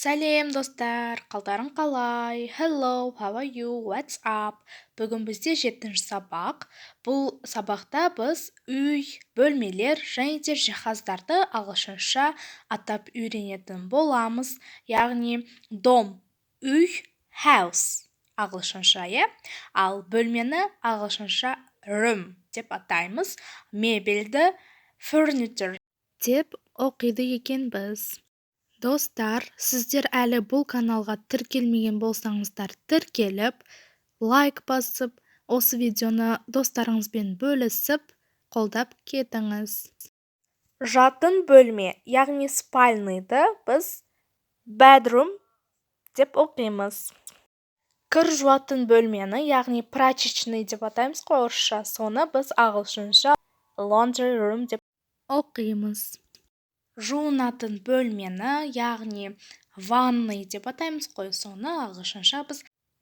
Сәлем, достар! Қалдарың қалай? Hello, how are you? What's up? Бүгін бізде жетінші сабақ. Бұл сабақта біз үй, бөлмелер және де жиһаздарды ағылшынша атап үйренетін боламыз. Яғни дом, үй, house ағылшынша, иә? Ал бөлмені ағылшынша room деп атаймыз. Мебельді furniture деп оқиды екенбіз. Достар, сіздер әлі бұл каналға тіркелмеген болсаңыздар, тіркеліп, лайк басып, осы видеоны достарыңызбен бөлісіп, қолдап кетіңіз. Жатын бөлме, яғни спальныйды біз bedroom деп оқимыз. Кір жуатын бөлмені, яғни прачечный деп атаймыз ғой орысша, соны біз ағылшынша laundry room деп оқимыз. Жуынатын бөлмені, яғни ванный деп атаймыз қой, соны ағылшынша біз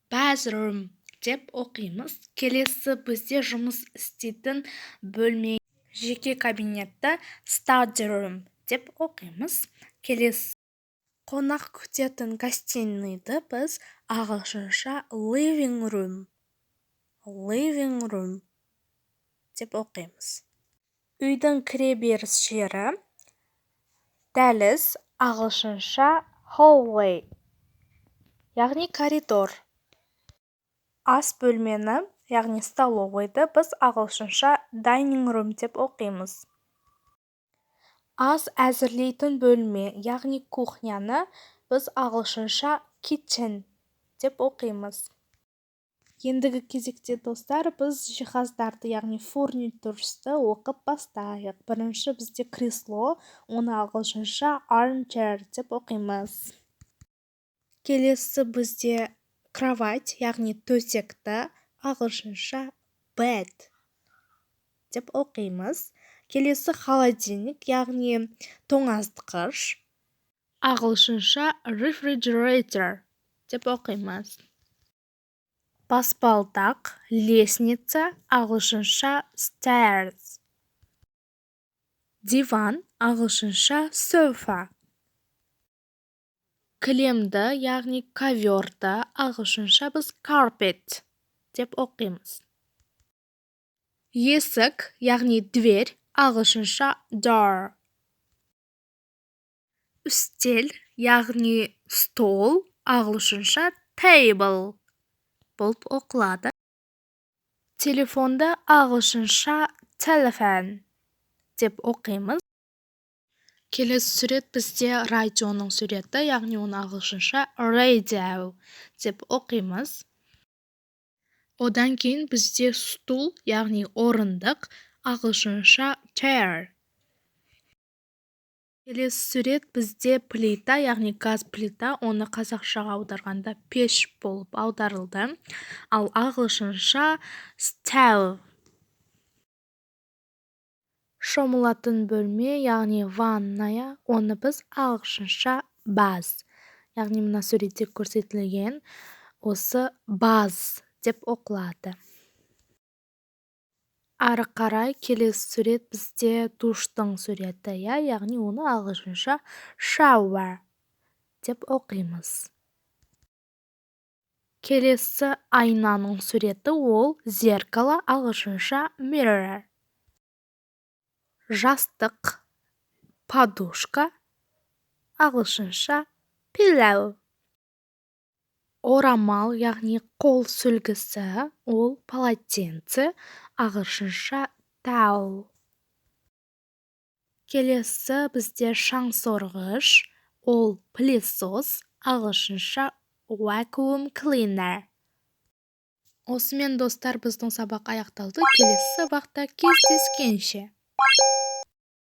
bathroom деп оқимыз. Келесі бізде жұмыс істейтін бөлме, жеке кабинетті study room деп оқимыз. Келесі қонақ күтетін гостиныйды біз ағылшынша living room, living room деп оқимыз. Үйдің кіреберіс жері, дәліз, ағылшынша hallway, яғни коридор. Ас бөлмені, яғни столовыйды біз ағылшынша dining room деп оқимыз. Ас әзірлейтін бөлме, яғни кухняны біз ағылшынша kitchen деп оқимыз. Ендігі кезекте, достар, біз жиһаздарды, яғни furnitures-ты оқып бастайық. Бірінші бізде кресло, оны ағылшынша armchair деп оқимыз. Келесі бізде кровать, яғни төсекті ағылшынша bed деп оқимыз. Келесі холодильник, яғни тоңазытқыш, ағылшынша refrigerator деп оқимыз. Баспалдақ, лестница, ағылшынша stairs. Диван, ағылшынша sofa. Кілемді, яғни коверді ағылшынша біз carpet деп оқимыз. Есік, яғни дверь, ағылшынша door. Үстел, яғни стол, ағылшынша table болып оқылады. Телефонды ағылшынша telephone деп оқимыз. Келесі сурет бізде радионың суреті, яғни оны ағылшынша radio деп оқимыз. Одан кейін бізде стул, яғни орындық, ағылшынша chair. Келесі сурет бізде плита, яғни газ плита. Оны қазақшаға аударғанда пеш болып аударылды, ал ағылшынша stove. Шомылатын бөлме, яғни ванная, оны біз ағылшынша bath, яғни мына суретте көрсетілген осы bath деп оқылады. Ары қарай келесі сурет бізде душтың суреті, иә, яғни оны ағылшынша shower деп оқимыз. Келесі айнаның суреті, ол зеркало, ағылшынша mirror. Жастық, подушка, ағылшынша pillow. Орамал, яғни қол сүлгісі, ол полотенце, ағылшынша towel. Келесі бізде шаңсорғыш, ол пылесос, ағылшынша vacuum cleaner. Осымен, достар, біздің сабақ аяқталды. Келесі сабақта кездескенше!